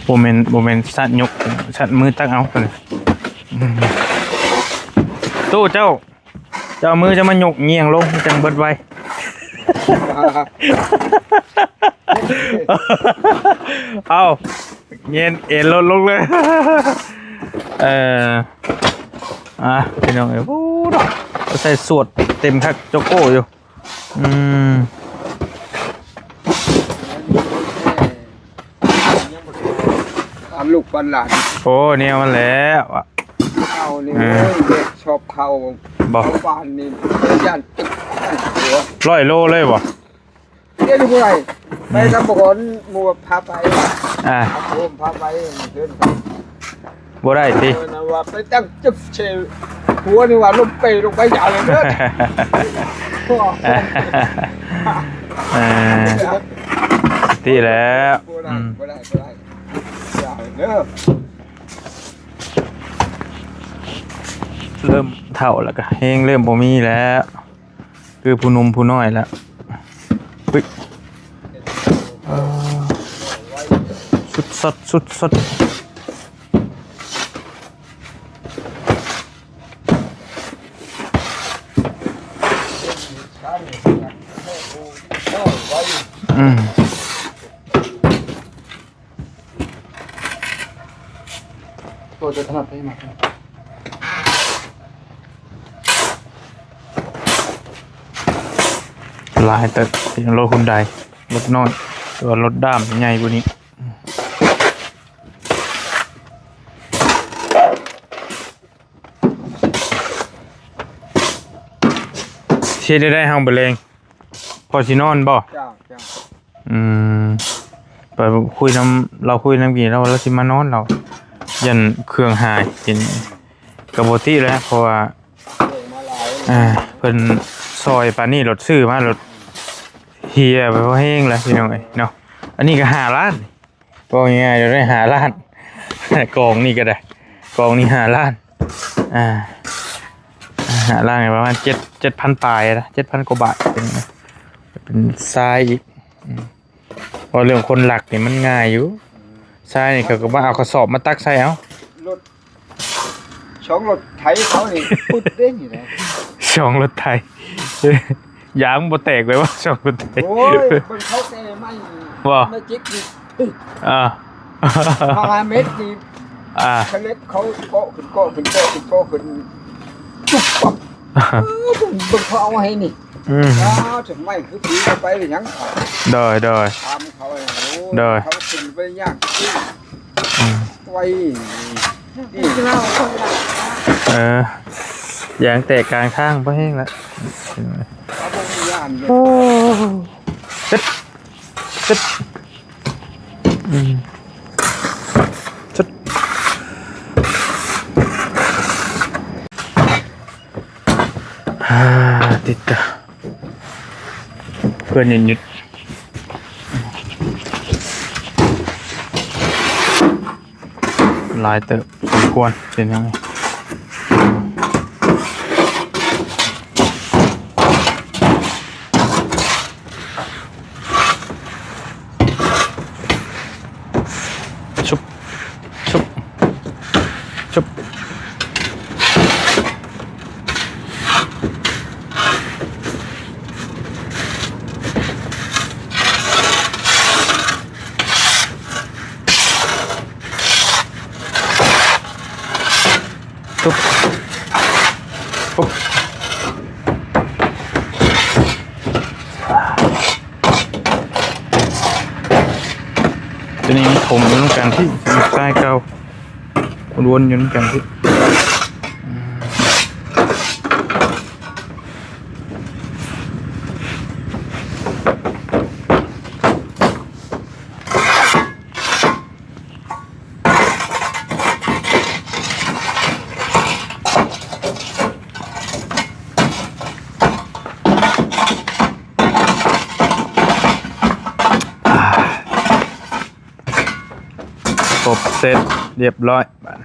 ບໍ່ແມ່ນ ບໍ່ແມ່ນສັດຍົກ ສັດມືຕັກເອົາຕົວນີ້ ອືມ. ຕູ້ເຈົ້າ ເຈົ້າເອົາມືເຈົ້າມາຍົກຍ່ຽງລົງ ມັນຈັ່ງເບິດໄວ. ເອົາ ເຢັນເອັນລົດລົງເລີຍ. ເອີ ອ່າ ພີ່ນ້ອງເອີຍ ໂອ້ ໃສ່ສວດເຕັມຄັກ ໂຈໂກ້ຢູ່. ອືມ ປັນລູກປັນຫຼານ ໂອ້ ແນວມັນແຫຼະ ເອົານີ້ ເອີ ເດ້ ຊອບເຂົ້າ ບໍ່ ເຂົ້າບ້ານນີ້ ຢ້ານຕຶກ ຮ້ອຍໂລເລີຍບໍ່? ດຽວນີ້ບໍ່ໄດ້ ໄປກັບປະກອນ ໝູ່ພາໄປ ອ່າ ໂຮມພາໄປ ເດີນໄປ ບໍ່ໄດ້ຕິ ເອີ ນັ້ນວ່າໄປຕັ້ງຈຶກເຊ ຫົວນີ້ວ່າລົມເປລົງໄປຢາວເລີຍເດີ ເອີ ຕິແລ້ວ ບໍ່ໄດ້ ອືມ ບໍ່ໄດ້ ບໍ່ໄດ້ ຢ່າເດີ ເລີ່ມເຖົ້າແລ້ວກະແຮງເລີ່ມບໍ່ມີແລ້ວ. ຄືຜູ້ໜຸ່ມຜູ້ນ້ອຍແລ້ວ ປຶກ ເອີ ສຸດສອດ ສຸດສອດ ອືມ. ໂອ້ ຈະຖະໜັດໄປມາ ຫຼາຍເຕີບ ເປັນລົດຮຸນໄດ ລົດນ້ອຍ ແຕ່ວ່າລົດດ້າມໃຫຍ່ກວ່ານີ້ ເຮັດໄດ້ເຮົາບໍ່ແລງ ພໍຊິນອນບໍ່? ເຈົ້າ ເຈົ້າ. ອືມ ໄປຄຸຍນຳລາວ ຄຸຍນຳກີ້ລາວ ລາວຊິມານອນລາວ ຢ້ານເຄື່ອງຫາຍ ເປັນກະບໍ່ຕິແລ້ວ ເພາະວ່າ ເອີ ເພິ່ນຊ່ອຍປານນີ້ ລົດຊື້ມາລົດເຫຍໄປພໍແຮງແລ້ວ ພີ່ນ້ອງເອີຍເນາະ. ອັນນີ້ກະຫ້າລ້ານ ເວົ້າງ່າຍໆ ໄດ້ຫ້າລ້ານ ກອງນີ້ກະໄດ້ ກອງນີ້ຫ້າລ້ານ ອ່າ ຫ້າລ້ານ ປະມານເຈັດ ເຈັດພັນປາຍນະ ເຈັດພັນກວ່າບາດ ເປັນ ເປັນຊາຍອີກ ອືມ. ເວົ້າເລື່ອງຄົນລັກນີ້ມັນງ່າຍຢູ່ ຊາຍນີ້ເຂົາກະມາເອົາກະສອບມາຕັກໃສ່ເອົາ ລົດ ສອງລົດໄຖເຂົານີ້ ປຶດເດ້ນີ້ນະ ສອງລົດໄຖ ຢາງບໍ່ແຕກເລີຍວ່າ ສອງລົດໄຖ ໂອ້ຍ ເບິ່ງເຂົາແຕ່ໄມ້ ບໍ່ ໄມ້ຈິກນີ້ ອ່າ ຫ້າເມັດນີ້ ອ່າ ເຂົາເລັກເຂົາເກາະຂຶ້ນ ເກາະຂຶ້ນ ເກາະຂຶ້ນ ເກາະຂຶ້ນ ຈຸບປັບ ເອີ ເບິ່ງເຂົາເອົາໃຫ້ນີ້ ອືມ ອ້າວ ຈະໄມ້ຄືປີໄປໄປຫຍັງ ໂດຍ ໂດຍ ຖາມເຂົາ ໂອ້ຍ ໂດຍ ເຂົາຂຶ້ນໄປຍາກ ອືມ ໄວ ເອີ ຢາງແຕກກາງທາງ ບໍ່ແຮງລະ ເຂົາບໍ່ມີຍານເດ້ ໂອ້ ເຮັດ ເຮັດ ອືມ ເຮັດ ອ່າ ຕິດຕາ ເພື່ອນຢຸດໆ ຫຼາຍເຕີບສົມຄວນ ເປັນຫຍັງນີ້ ຊຸບ ຊຸບ ຊຸບ ປຸບ ປຸບ ຕົວນີ້ມັນຖົມຢູ່ນຳກັນທີ່ຊາຍເກົ່າ ວົນໆຢູ່ນຳກັນທີ່ ຄົບເສັດລຽບຮ້ອຍບາດ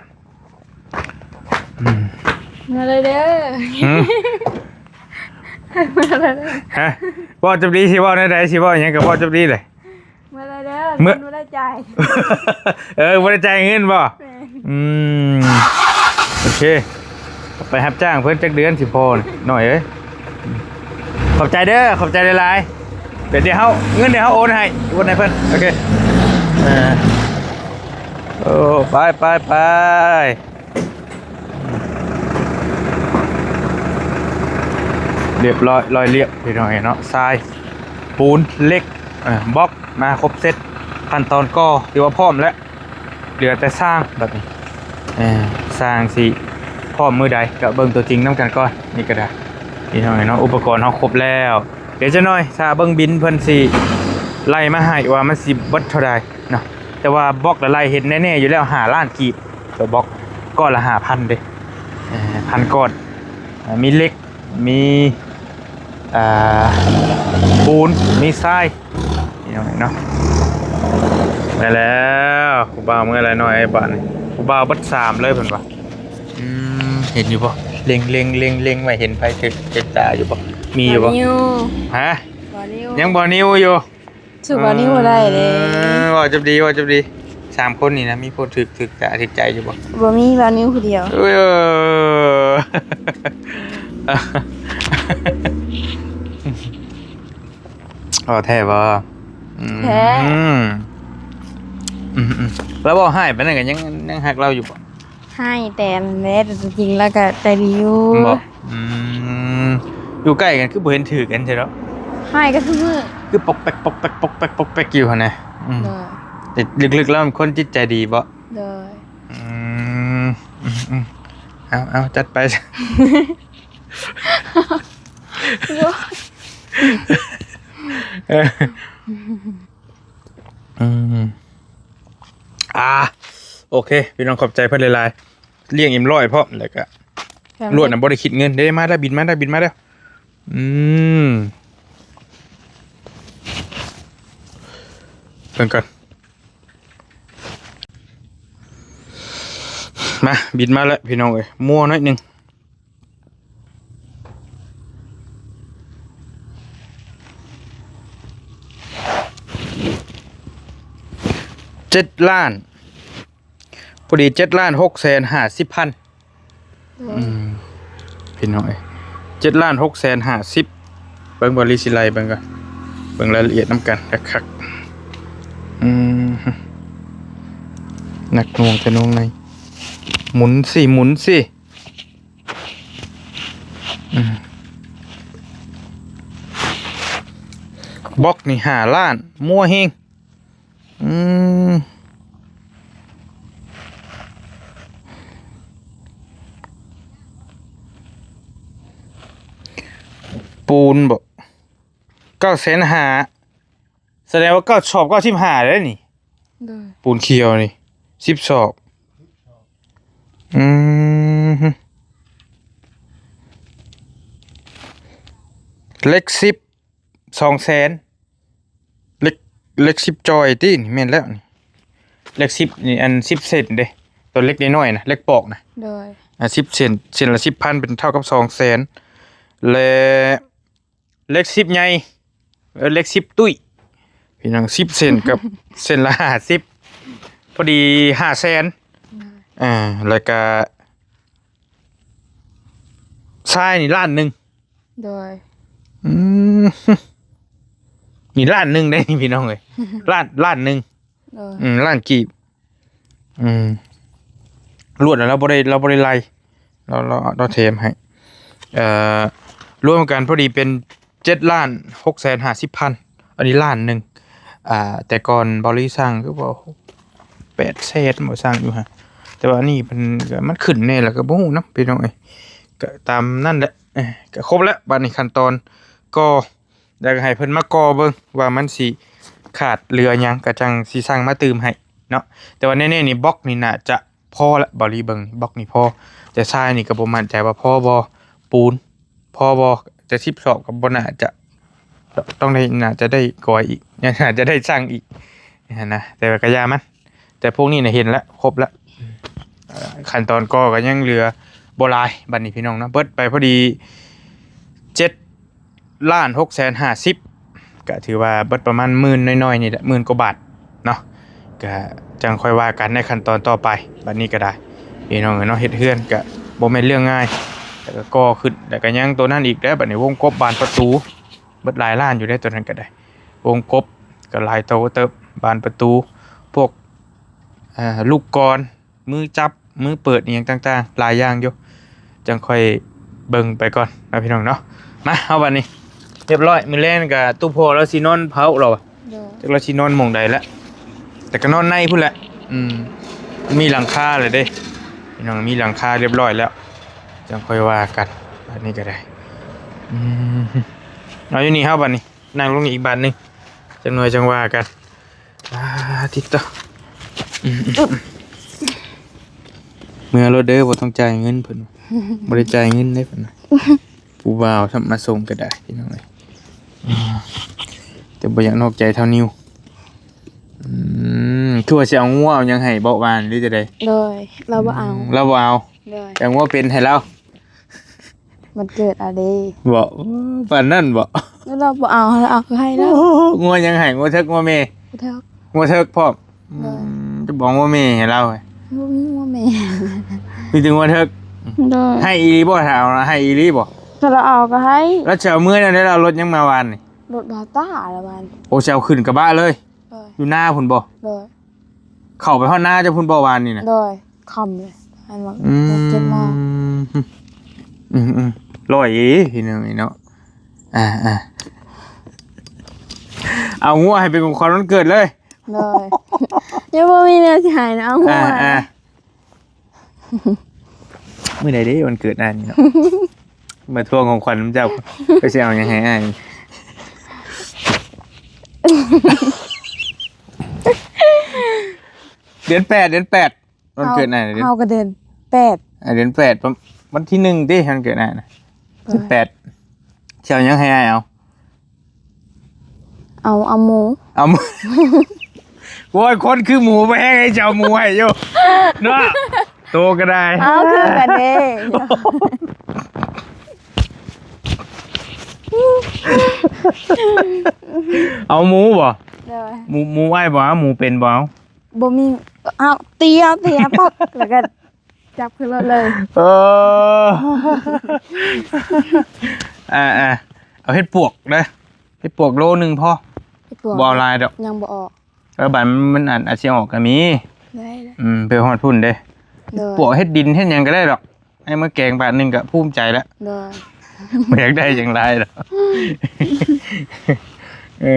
ອືມ ເມືອເລີຍເດີ ຫືມ ເມືອເລີຍເດີ ຮະ ເວົ້າຈັບດີ ຊິເວົ້າແນວໃດ ຊິເວົ້າຫຍັງກະເວົ້າຈັບດີເລີຍ ເມືອເລີຍເດີ ເມືອ ບໍ່ໄດ້ຈ່າຍ ເອີ ບໍ່ໄດ້ຈ່າຍເງິນບໍ່? ແມ່ນ ອືມ ໂອເຄ ກະ ໄປຮັບຈ້າງເພິ່ນຈັກເດືອນຊິພໍນີ້ ນ້ອຍເອີຍ. ຂອບໃຈເດີ ຂອບໃຈຫຼາຍໆ. ດຽວ ດຽວເຮົາ ເງິນດຽວເຮົາໂອນໃຫ້ ໂອນໃຫ້ເພິ່ນ. ໂອເຄ ເອີ ໂອ້ ໄປ ໄປ ໄປ. ລຽບຮ້ອຍ ລອຍລຽບ ພີ່ນ້ອງເນາະ. ຊາຍ ປູນ ເຫຼັກ ເອີ ບລັອກ ມາຄົບເຊັດ. ຂັ້ນຕອນກໍຖືວ່າພ້ອມແລ້ວ ເຫຼືອແຕ່ຊ່າງບັດນີ້. ເອີ ຊ່າງຊິພ້ອມມື້ໃດ ກໍເບິ່ງຕົວຈິງນຳກັນກ່ອນ. ນີ້ກໍໄດ້ ພີ່ນ້ອງເນາະ ອຸປະກອນເຮົາຄົບແລ້ວ. ດຽວຈັກໜ້ອຍຖ້າເບິ່ງບິນເພິ່ນຊິໄລ່ມາໃຫ້ວ່າມັນຊິເບິດເທົ່າໃດເນາະ. ແຕ່ວ່າບລັອກລະໄລ່ເຫັນແນ່ໆຢູ່ແລ້ວ ຫ້າລ້ານກີບ ຕົວບລັອກ ກ້ອນລະຫ້າພັນເດ້. ເອີ ພັນກ້ອນ. ເອີ ມີເຫຼັກ ມີ ອ່າ ປູນ ມີຊາຍ ພີ່ນ້ອງເນາະ. ໄດ້ແລ້ວ ຜູ້ບ່າວເມືອແລ້ວນ້ອຍ ບາດນີ້ ຜູ້ບ່າວເບິດສາມເລີຍເພິ່ນວ່າ. ອືມ ເຫັນຢູ່ບໍ່? ເລັງໆໆໆໄວ້ ເຫັນໃຜຖືກ ເຫັນຕາຢູ່ບໍ່? ມີຢູ່ບໍ່? ບໍ່ນິວ ຮະ? ບໍ່ນິວ ຍັງບໍ່ນິວຢູ່. ຖືກບໍ່ນິວບໍ່ໄດ້ເດ້. ເອີ ເວົ້າຈັບດີ ເວົ້າຈັບດີ. ສາມຄົນນີ້ນະ ມີຜູ້ຖືກ ຖືກຕາຖືກໃຈຢູ່ບໍ່? ບໍ່ມີ ບ່າວນິວຜູ້ດຽວ. ເອີຍ ເວົ້າແທ້ບໍ່? ອືມ ແທ້. ອືມໆ ແລ້ວເວົ້າຮ້າຍປານນັ້ນກໍຍັງ ຍັງຮັກລາວຢູ່ບໍ່? ຮ້າຍແຕ່ນັ້ນແຫຼະ ແຕ່ຕົວຈິງລາວກໍໃຈດີຢູ່. ບໍ່? ອືມ ຢູ່ໃກ້ກັນຄືບໍ່ເຫັນຖືກກັນແທ້ເນາະ. ຮ້າຍກໍຄືມື້ ຄືປົກແປັກ ປົກແປັກ ປົກແປັກ ປົກແປັກຢູ່ຫັ້ນນະ. ອືມ ໂດຍ ແຕ່ເລິກໆແລ້ວເປັນຄົນຈິດໃຈດີບໍ່? ໂດຍ. ອືມ ອືມໆ ເອົາໆ ຈັດໄປ. ໂອ້ຍ ເອີ ອືມ ອ່າ ໂອເຄ ພີ່ນ້ອງ ຂອບໃຈເພິ່ນຫຼາຍໆ. ລ້ຽງເອັມຮ້ອຍພ້ອມ ແລ້ວກະລວດນະບໍ່ໄດ້ຄິດເງິນເດ້. ມາແລ້ວ ບິນມາແລ້ວ ບິນມາແລ້ວ. ອືມ ເບິ່ງກ່ອນ ມາ ບິນມາແລ້ວ ພີ່ນ້ອງເອີຍ. ມົວໜ້ອຍໜຶ່ງ. ເຈັດລ້ານ ພໍດີ ເຈັດລ້ານຫົກແສນຫ້າສິບພັນ. ໂດຍ ອືມ ພີ່ນ້ອງເອີຍ ເຈັດລ້ານຫົກແສນຫ້າສິບ. ເບິ່ງ ບ່າວລີຊິໄລ່ເບິ່ງກ່ອນ ເບິ່ງລາຍລະອຽດນຳກັນຄັກໆ. ອືມ ໜັກໜ່ວງແຕ່ໜ່ວງໃນ. ໝູນຊິ ໝູນຊິ. ອືມ ບລັອກນີ້ຫ້າລ້ານ ມົວແຮງ. ອືມ ປູນບໍ ເກົ້າແສນຫ້າ ສະແດງວ່າເກົ້າ ຊອບເກົ້າສິບຫ້າເດ້ນີ້. ໂດຍ ປູນຂຽວນີ້ ສິບຊອບ. ອືມ ເຫຼັກສິບ ສອງແສນ. ເຫຼັກ ເຫຼັກສິບຈອຍຕິ ນີ້ແມ່ນແລ້ວນີ້. ເຫຼັກສິບນີ້ ອັນສິບເຊັນເດ້ ຕົວເຫຼັກນ້ອຍໆນະ ເຫຼັກປອກນະ. ໂດຍ ອ່າ ສິບເຊັນ ເຊັນລະສິບພັນ ເປັນເທົ່າກັບສອງແສນ ແລະ ເຫຼັກສິບໃຫຍ່ ເອີ ເຫຼັກສິບຕຸ້ຍ ພີ່ນ້ອງ ສິບເຊັນກັບເຊັນລະຫ້າສິບ ພໍດີຫ້າແສນ. ໂດຍ ອ່າ ແລ້ວກະຊາຍນີ້ລ້ານໜຶ່ງ. ໂດຍ ອືມ ນີ້ລ້ານໜຶ່ງເດ້ນີ້ ພີ່ນ້ອງເອີຍ ລ້ານ ລ້ານໜຶ່ງ. ໂດຍ ອືມ ລ້ານກີບ. ອືມ ລວດລະ ລາວບໍ່ໄດ້ ລາວບໍ່ໄດ້ໄລ່ ລາວ ລາວ ລາວແຖມໃຫ້. ເອີ ລວມກັນພໍດີເປັນເຈັດລ້ານຫົກແສນຫ້າສິບພັນ ອັນນີ້ລ້ານໜຶ່ງ. ອ່າ ແຕ່ກ່ອນເບົາລີສັ່ງຄືວ່າແປດແສນ ບໍ່ ສັ່ງຢູ່ຫັ້ນ ແຕ່ວ່າອັນນີ້ເພິ່ນ ມັນຂຶ້ນແດ່ ແລ້ວກໍບໍ່ຮູ້ນຳ ພີ່ນ້ອງເອີຍ. ກໍຕາມນັ້ນແຫຼະ ເອີ ກໍຄົບແລ້ວ. ບາດນີ້ຂັ້ນຕອນກໍ ແລ້ວກໍໃຫ້ເພິ່ນມາກໍ່ເບິ່ງວ່າມັນຊິຂາດເຫຼືອຫຍັງ ກໍຈັ່ງຊິສັ່ງມາຕື່ມໃຫ້ເນາະ. ແຕ່ວ່າແນ່ໆນີ້ ບລັອກນີ້ໜ້າຈະພໍລະ ເບົາລີເບິ່ງນີ້ ບລັອກນີ້ພໍ ແຕ່ຊາຍນີ້ກໍບໍ່ໝັ້ນໃຈວ່າພໍບໍ່ ປູນພໍບໍ່ ແຕ່ສິບຊອບກໍບໍ່ໜ້າຈະ ຕ້ອງໄດ້ ໜ້າຈະໄດ້ກອຍອີກ ໜ້າຈະໄດ້ສັ່ງອີກຫັ້ນນະ. ແຕ່ວ່າກໍຢ່າມັນ ແຕ່ພວກນີ້ນະເຫັນລະ ຄົບລະ. ເອີ ຂັ້ນຕອນກໍ່ກໍຍັງເຫຼືອບໍ່ຫຼາຍ ບັດນີ້ພີ່ນ້ອງເນາະ ເບິດໄປພໍດີເຈັດລ້ານຫົກແສນຫ້າສິບ ກໍຖືວ່າເບິດປະມານໝື່ນນ້ອຍໆນີ້ແຫຼະ ໝື່ນກວ່າບາດເນາະ. ກໍຈັ່ງຄ່ອຍວ່າກັນໃນຂັ້ນຕອນຕໍ່ໄປ. ບັດນີ້ກໍໄດ້ ພີ່ນ້ອງເອີຍເນາະ ເຮັດເຮືອນກໍບໍ່ແມ່ນເລື່ອງງ່າຍ ແລ້ວກໍກໍ່ຂຶ້ນ ແລ້ວກໍຍັງໂຕນັ້ນອີກເດ້. ບັດນີ້ວົງກົບບານປະຕູ ເບິດຫຼາຍລ້ານຢູ່ເດ້ ໂຕນັ້ນກໍໄດ້. ວົງກົບກໍຫຼາຍໂຕເຕີບ ບານປະຕູ ພວກ ອ່າ ລູກກອນ ມືຈັບ ມືເປີດ ອີ່ຫຍັງຕ່າງໆ ຫຼາຍຢ່າງຢູ່. ຈັ່ງຄ່ອຍເບິ່ງໄປກ່ອນເນາະ ພີ່ນ້ອງເນາະ. ມາ ເຮົາບັດນີ້ ຮຽບຮ້ອຍ. ມື້ແລງນີ້ກໍຕູ້ພໍ່ລາວຊິນອນເຝົ້າລາວ ໂດຍ ຈັກລາວຊິນອນໝ່ອງໃດລະ ແຕ່ກໍນອນໃນພຸ້ນແຫຼະ. ອືມ ມັນມີຫຼັງຄາແລ້ວເດ້ ພີ່ນ້ອງ ມີຫຼັງຄາຮຽບຮ້ອຍແລ້ວ ຈັ່ງຄ່ອຍວ່າກັນ. ບາດນີ້ກໍໄດ້ ອືມ ເອົາຢູ່ນີ້ເຮົາ ບາດນີ້ນັ່ງລົງອີກບາດໜຶ່ງ ຈັກໜ່ອຍຈັ່ງວ່າກັນ. ອາ ຕິດຕໍ່ ອືມ ເມືອລົດເດີ ບໍ່ຕ້ອງຈ່າຍເງິນເພິ່ນ ບໍ່ໄດ້ຈ່າຍເງິນເດ້ເພິ່ນ ຜູ້ບ່າວທຳມາສົ່ງກໍໄດ້ ພີ່ນ້ອງເອີຍ. ອືມ ແຕ່ບໍ່ຢາກນອກໃຈທ້າວນິວ. ອືມ ຄືວ່າຊິເອົາງົວເອົາຫຍັງໃຫ້ເບາະວານ ຫຼືຈັ່ງໃດ? ໂດຍ ລາວບໍ່ເອົາ ອືມ ລາວບໍ່ເອົາ ໂດຍ ແຕ່ງົວເປັນໃຫ້ລາວ ມັນເກີດເອົາເດ້ ບໍ່ ປານນັ້ນບໍ່? ລາວບໍ່ເອົາ ລາວເອົາຄືໃຫ້ລາວ. ໂອ້ ງົວຫຍັງໃຫ້? ງົວເຖິກ ງົວແມ່? ບໍ່ເຖິກ ງົວເຖິກພ້ອມ. ໂດຍ ອືມ ຈະບອກງົວແມ່ໃຫ້ລາວ ບໍ່ມີງົວແມ່ ມີແຕ່ງົວເຖິກ. ໂດຍ ໃຫ້ອີ່ຫຼີບໍ່? ຖ້າເອົານະ ໃຫ້ອີ່ຫຼີບໍ່? ຖ້າລາວເອົາກໍໃຫ້. ລາວຈະເອົາເມືອແນວໃດ? ລາວເອົາລົດຫຍັງມາວານນີ້? ລົດບາຕ້າລະວານ. ໂອ້ ຈະເອົາຂຶ້ນກະບະເລີຍ? ໂດຍ ຢູ່ນາພຸ້ນບໍ່? ໂດຍ ເຂົ້າໄປຮອດນາເຈົ້າພຸ້ນບໍ່ວານນີ້ນະ? ໂດຍ ຄ່ຳເລີຍ ອັນວ່າ ອືມ ຫົກເຈັດໂມງ. ອືມໆ ຮ້ອຍອີ່ຫຼີພີ່ນ້ອງເອີຍເນາະ. ອ່າໆ ເອົາງົວໃຫ້ເປັນຂອງຂວັນວັນເກີດເລີຍ. ໂດຍ ຍັງບໍ່ມີແນວຊິໃຫ້ນະ ເອົາງົວ ອ່າໆ ມື້ໃດເດ້ວັນເກີດອ້າຍນີ້ເນາະ? ມາທວງຂອງຂວັນນຳເຈົ້າ ກໍຊິເອົາຫຍັງໃຫ້ອ້າຍ? ເດືອນແປດ ເດືອນແປດ ວັນເກີດອ້າຍເດ້. ເຮົາກໍເດືອນແປດ ອ່າ ເດືອນແປດ ວັນທີໜຶ່ງຕິ ວັນເກີດອ້າຍນະ. ເອີ ເດືອນແປດ ຊິເອົາຫຍັງໃຫ້ອ້າຍເອົາ? ເອົາ ເອົາໝູ ເອົາໝູ. ໂອ້ຍ ຄົນຄືໝູ ບໍ່ແຮງໃຫ້ເຈົ້າໝູໃຫ້ຢູ່ເນາະ ໂຕກໍໄດ້. ເອົາ ຄືກັນເດ້. ເອົາໝູບໍ່? ໂດຍ ໝູ ໝູໄວ້ບໍ່? ໝູເປັນບໍ່? ເອົາ ບໍ່ມີ ເອົາ ຕີ ເອົາ ຕີ ເອົາ ປັອກ ແລ້ວກໍ ຈັບຂຶ້ນລົດເລີຍ. ເອີ ອ່າໆ ເອົາເຫັດປວກເດີ້ ເຫັດປວກໂລໜຶ່ງພໍ ເຫັດປວກ ບໍ່ເອົາຫຼາຍດອກ ຍັງບໍ່ອອກ. ເອີ ບາດມັນ ມັນອາດ ອາດຊິອອກກໍມີ ໄດ້ໆ ອືມ ໄປຮອດພຸ້ນເດ້. ໂດຍ ເຫັດປວກ ເຫັດດິນ ເຫັດຫຍັງກໍໄດ້ດອກ ໃຫ້ມາແກງບາດໜຶ່ງກໍພູມໃຈແລ້ວ. ໂດຍ ບໍ່ຢາກໄດ້ຫຍັງຫຼາຍດອກ. ເອີ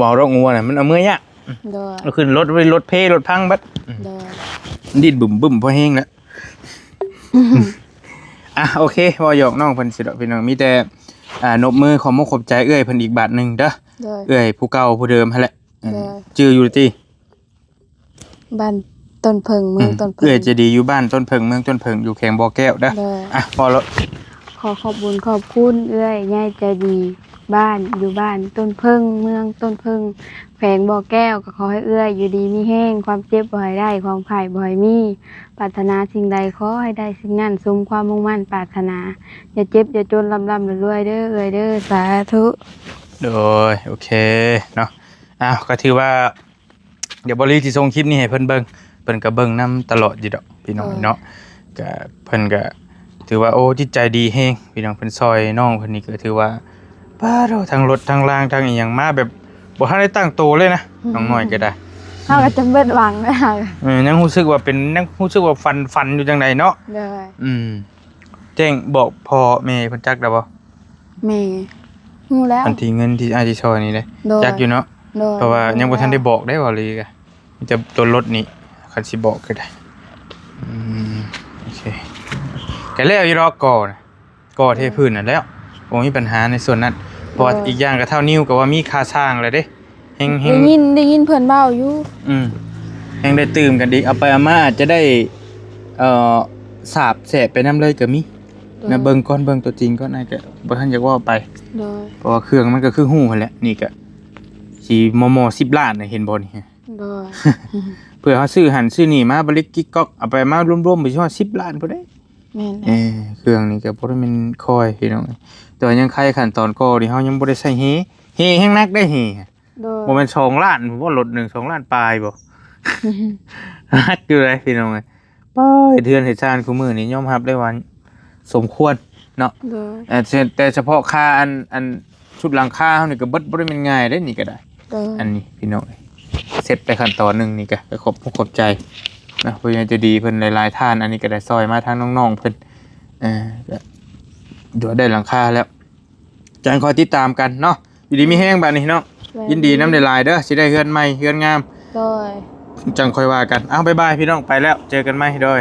ບໍ່ເອົາດອກງົວນະ ມັນເອົາເມືອຍາກ. ໂດຍ ເອົາຂຶ້ນລົດໄວ້ ລົດເພ ລົດພັງເບິດ. ໂດຍ ດິ້ນບຶ້ມໆ ພໍແຮງແລ້ວ. ອ່ະ ໂອເຄ ເວົ້າຫຍອກນ້ອງເພິ່ນຊື່ດອກພີ່ນ້ອງ ມີແຕ່ ອ່າ ນົບມືຂອບມົກຂອບໃຈເອື້ອຍເພິ່ນອີກບາດໜຶ່ງເດີ້. ໂດຍ ເອື້ອຍຜູ້ເກົ່າຜູ້ເດີມຫັ້ນແຫຼະ. ເອີ ໂດຍ ຈື່ຢູ່ຕິ? ບ້ານຕົ້ນເຜິ້ງ ເມືອງ ອືມ ຕົ້ນເຜິ້ງ ເອື້ອຍໃຈດີຢູ່ບ້ານຕົ້ນເຜິ້ງ ເມືອງຕົ້ນເຜິ້ງ ຢູ່ແຂວງບໍ່ແກ້ວເດີ້. ໂດຍ ອ່ະ ພໍແລ້ວ. ຂໍຂອບບຸນຂອບຄຸນເອື້ອຍໃຫຍ່ໃຈດີ ບ້ານ ຢູ່ບ້ານຕົ້ນເຜິ້ງ ເມືອງຕົ້ນເຜິ້ງ ແຂວງບໍ່ແກ້ວ. ກໍຂໍໃຫ້ເອື້ອຍຢູ່ດີມີແຮງ ຄວາມເຈັບບໍ່ໃຫ້ໄດ້ ຄວາມໄຂ້ບໍ່ໃຫ້ມີ ປາດຖະໜາສິ່ງໃດຂໍໃຫ້ໄດ້ສິ່ງນັ້ນ ສົມຄວາມມຸ່ງໝັ້ນປາດຖະໜາ ຢ່າເຈັບຢ່າຈົນ ລ່ຳໆລວຍໆເດີ້ເອື້ອຍເດີ້. ສາທຸ. ໂດຍ ໂອເຄເນາະ. ອ້າວ ກໍຖືວ່າ ດຽວບໍ່ລີຊິສົ່ງຄລິບນີ້ໃຫ້ເພິ່ນເບິ່ງ ເພິ່ນກໍເບິ່ງນຳຕະຫຼອດຢູ່ດອກພີ່ນ້ອງເນາະ. ກໍເພິ່ນກໍຖືວ່າ ໂອ້ ຈິດໃຈດີແຮງພີ່ນ້ອງ ເພິ່ນຊ່ອຍນ້ອງເພິ່ນນີ້ ກໍຖືວ່າ ປາດໂທ້ ທັງລົດທັງລາງທັງອີ່ຫຍັງມາແບບບໍ່ທັນໄດ້ຕັ້ງໂຕເລີຍນະ. ອືມ ນ້ອງນ້ອຍກໍໄດ້ ເຮົາກໍຈົນເບິດຫວັງແລ້ວ. ເອີ ຍັງຮູ້ສຶກວ່າເປັນ ຍັງຮູ້ສຶກວ່າຝັນ ຝັນຢູ່ຈັ່ງໃດເນາະ. ໂດຍ ອືມ ແຈ້ງບອກພໍ່ແມ່ເພິ່ນຈັກແລ້ວບໍ່? ແມ່ ຮູ້ແລ້ວ ອັນທີ່ເງິນທີ່ອ້າຍຊິຊ່ອຍນີ້ເດ້. ໂດຍ ຈັກຢູ່ເນາະ. ໂດຍ ເພາະວ່າຍັງບໍ່ທັນໄດ້ບອກໄດ້ເວົ້າລີກະ ມີແຕ່ຕົວລົດນີ້ ຄັນຊິບອກກໍໄດ້. ອືມ ໂອເຄ ກໍແລ້ວຢູ່ດອກ ກໍ່ນະ ກໍ່ເທພື້ນນັ້ນແລ້ວ ບໍ່ມີບັນຫາໃນສ່ວນນັ້ນ. ເພາະວ່າ ໂດຍ ອີກຢ່າງກໍທ້າວນິວກໍວ່າມີຄ່າຊ່າງແລ້ວເດ້. ແຮງ ແຮງ ໄດ້ຍິນ ໄດ້ຍິນເພິ່ນເວົ້າຢູ່. ອືມ ແຮງໄດ້ຕື່ມກັນອີກ ເອົາໄປເອົາມາອາດຈະໄດ້ ເອີ ສາບແສບໄປນຳເລີຍກໍມີ. ໂດຍ ນະ ເບິ່ງກ່ອນ ເບິ່ງຕົວຈິງກ່ອນ ອາດຈະບໍ່ທັນຢາກເວົ້າໄປ. ໂດຍ ເພາະວ່າເຄື່ອງມັນກໍຄືຮູ້ຫັ້ນແຫຼະ ນີ້ກໍຊິມໍ່ໆ ສິບລ້ານນະ ເຫັນບໍ່ນີ້. ໂດຍ ເພື່ອເຮົາຊື້ຫັ້ນຊື້ນີ້ມາ ບະລິກກິກກັອກ ເອົາໄປມາລວມໆ ໄປຮອດສິບລ້ານພຸ້ນເດ້. ແມ່ນແຫຼະ ເອີ ເຄື່ອງນີ້ກໍບໍ່ໄດ້ແມ່ນຄ່ອຍພີ່ນ້ອງ ແຕ່ວ່າຍັງໄຄຂັ້ນຕອນກໍ່ນີ້ ເຮົາຍັງບໍ່ໄດ້ໃສ່ເຮ ເຮແຮງໜັກເດ້ ເຮ. ໂດຍ ບໍ່ແມ່ນສອງລ້ານບໍ່ ລົດໜຶ່ງ ສອງລ້ານປາຍບໍ່? ໜັກຢູ່ເດ້ພີ່ນ້ອງເອີຍ. ປ້າຍ ເຮືອນເຮັດຊານຄູ່ມື້ນີ້ຍອມຮັບໄດ້ວ່າສົມຄວນເນາະ ໂດຍ ເອີ ແຕ່ ແຕ່ສະເພາະຄ່າອັນ ອັນຊຸດຫຼັງຄາເຮົານີ້ກໍເບິດບໍ່ໄດ້ແມ່ນງ່າຍເດ້ນີ້ກໍໄດ້ ໂດຍ ອັນນີ້ພີ່ນ້ອງເອີຍ ເສັດໄປຂັ້ນຕອນໜຶ່ງນີ້ກໍ ກໍຂອບ ຂອບໃຈເນາະ ຜູ້ໃຫຍ່ໃຈດີເພິ່ນຫຼາຍໆທ່ານ ອັນນີ້ກໍໄດ້ຊ່ອຍມາທາງນ້ອງໆເພິ່ນ ເອີ ກໍຖືວ່າໄດ້ຫຼັງຄາແລ້ວ ຈັ່ງຄ່ອຍຕິດຕາມກັນເນາະ ຢູ່ດີມີແຮງບາດນີ້ເນາະ ແມ່ນ ຍິນດີນຳຫຼາຍໆເດີ ຊິໄດ້ເຮືອນໃໝ່ເຮືອນງາມ ໂດຍ ຈັ່ງຄ່ອຍວ່າກັນ ເອົາ ບາຍບາຍພີ່ນ້ອງ ໄປແລ້ວ ເຈີກັນໃໝ່ ໂດຍ.